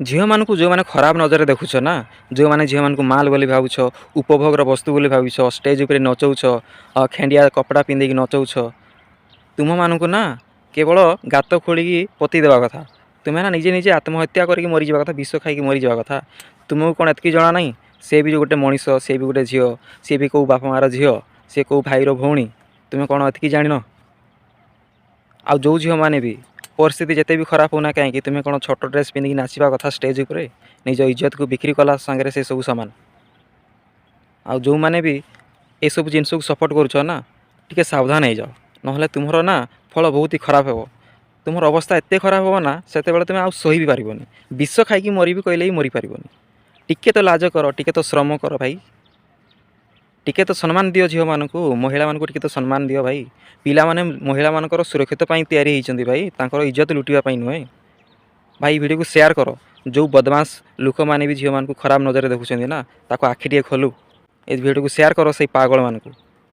ଝିଅମାନଙ୍କୁ ଯେଉଁମାନେ ଖରାପ ନଜରରେ ଦେଖୁଛ ନା, ଯେଉଁମାନେ ଝିଅମାନଙ୍କୁ ମାଲ ବୋଲି ଭାବୁଛ, ଉପଭୋଗର ବସ୍ତୁ ବୋଲି ଭାବୁଛ, ଷ୍ଟେଜ୍ ଉପରେ ନଚଉଛ, ଖେଣ୍ଡିଆ କପଡ଼ା ପିନ୍ଧିକି ନଚଉଛ, ତୁମମାନଙ୍କୁ ନା କେବଳ ଗାତ ଖୋଳିକି ପୋତି ଦେବା କଥା। ତୁମେ ନା ନିଜେ ନିଜେ ଆତ୍ମହତ୍ୟା କରିକି ମରିଯିବା କଥା, ବିଷ ଖାଇକି ମରିଯିବା କଥା। ତୁମକୁ କ'ଣ ଏତିକି ଜଣା ନାହିଁ, ସେ ବି ଗୋଟେ ମଣିଷ, ସେ ବି ଗୋଟେ ଝିଅ, ସିଏ ବି କେଉଁ ବାପା ମାଆର ଝିଅ, ସେ କେଉଁ ଭାଇର ଭଉଣୀ? ତୁମେ କ'ଣ ଏତିକି ଜାଣିନ? ଆଉ ଯେଉଁ ଝିଅମାନେ ବି ପରିସ୍ଥିତି ଯେତେ ବି ଖରାପ ହେଉନା କାହିଁକି, ତୁମେ କ'ଣ ଛୋଟ ଡ୍ରେସ୍ ପିନ୍ଧିକି ନାଚିବା କଥା ଷ୍ଟେଜ୍ ଉପରେ? ନିଜ ଇଜ୍ଜତକୁ ବିକ୍ରି କଲା ସାଙ୍ଗରେ ସେ ସବୁ ସମାନ। ଆଉ ଯେଉଁମାନେ ବି ଏସବୁ ଜିନିଷକୁ ସପୋର୍ଟ କରୁଛ ନା, ଟିକେ ସାବଧାନ ହେଇଯାଅ, ନହେଲେ ତୁମର ନା ଫଳ ବହୁତ ହି ଖରାପ ହେବ। ତୁମର ଅବସ୍ଥା ଏତେ ଖରାପ ହେବ ନା, ସେତେବେଳେ ତୁମେ ଆଉ ସହି ବି ପାରିବନି। ବିଷ ଖାଇକି ମରିବି କହିଲେ ବି ମରିପାରିବନି। ଟିକେ ତ ଲାଜ କର, ଟିକେ ତ ଶରମ କର ଭାଇ। ଟିକେ ତ ସମ୍ମାନ ଦିଅ ଝିଅମାନଙ୍କୁ, ମହିଳାମାନଙ୍କୁ ଟିକେ ତ ସମ୍ମାନ ଦିଅ ଭାଇ। ପିଲାମାନେ ମହିଳାମାନଙ୍କର ସୁରକ୍ଷିତ ପାଇଁ ତିଆରି ହେଇଛନ୍ତି ଭାଇ, ତାଙ୍କର ଇଜ୍ଜତ ଲୁଟିବା ପାଇଁ ନୁହେଁ। ଭାଇ, ଭିଡ଼ିଓକୁ ସେୟାର କର। ଯେଉଁ ବଦମାସ ଲୋକମାନେ ବି ଝିଅମାନଙ୍କୁ ଖରାପ ନଜରରେ ଦେଖୁଛନ୍ତି ନା, ତାକୁ ଆଖି ଟିକେ ଖୋଲୁ। ଏ ଭିଡ଼ିଓକୁ ସେୟାର କର ସେଇ ପାଗଳମାନଙ୍କୁ।